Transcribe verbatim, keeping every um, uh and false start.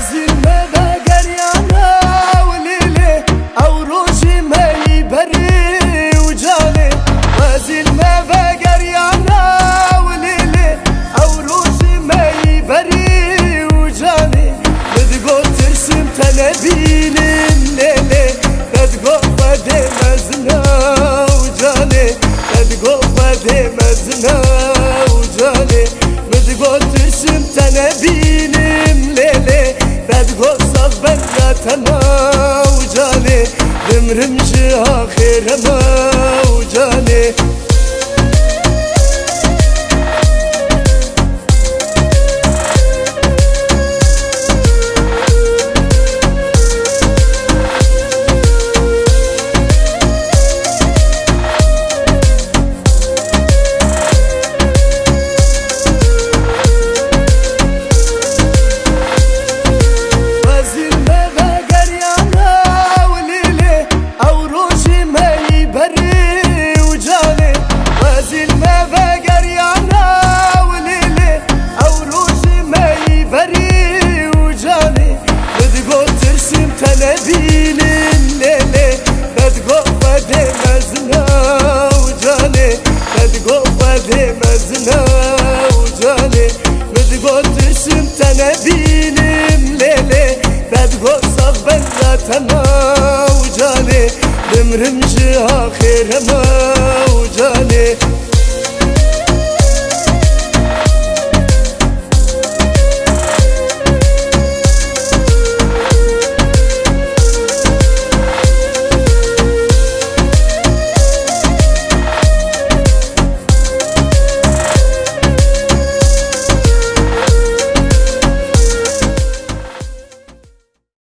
Wezîr me vegeriyane û lêlê, ew rojî me yî berî û canê. Wezîr me vegeriyane û lêlê, ew rojî me yî berî û canê. Min digot tirsim te nebînim lêlê, te digot Xwedê mezin e û canê. Te digot Xwedê mezin e û canê. Min digot tirsim te nebînim lêlê, te digot sax benda te ma û canê. Bimrim ji axê re ma û canê. Wezîr me vegeriyane û lêlê, ew rojî me yî berî û canê. Wezîr me vegeriyane û lêlê, ew rojî me yî berî û canê. Min digot tirsim te nebînim lêlê, te digot Xwedê mezin e û canê. Te digot Xwedê mezin e û canê. Min digot tirsim te nebînim lêlê, te digot sax benda te ma û canê. Bimrim ji axê re ma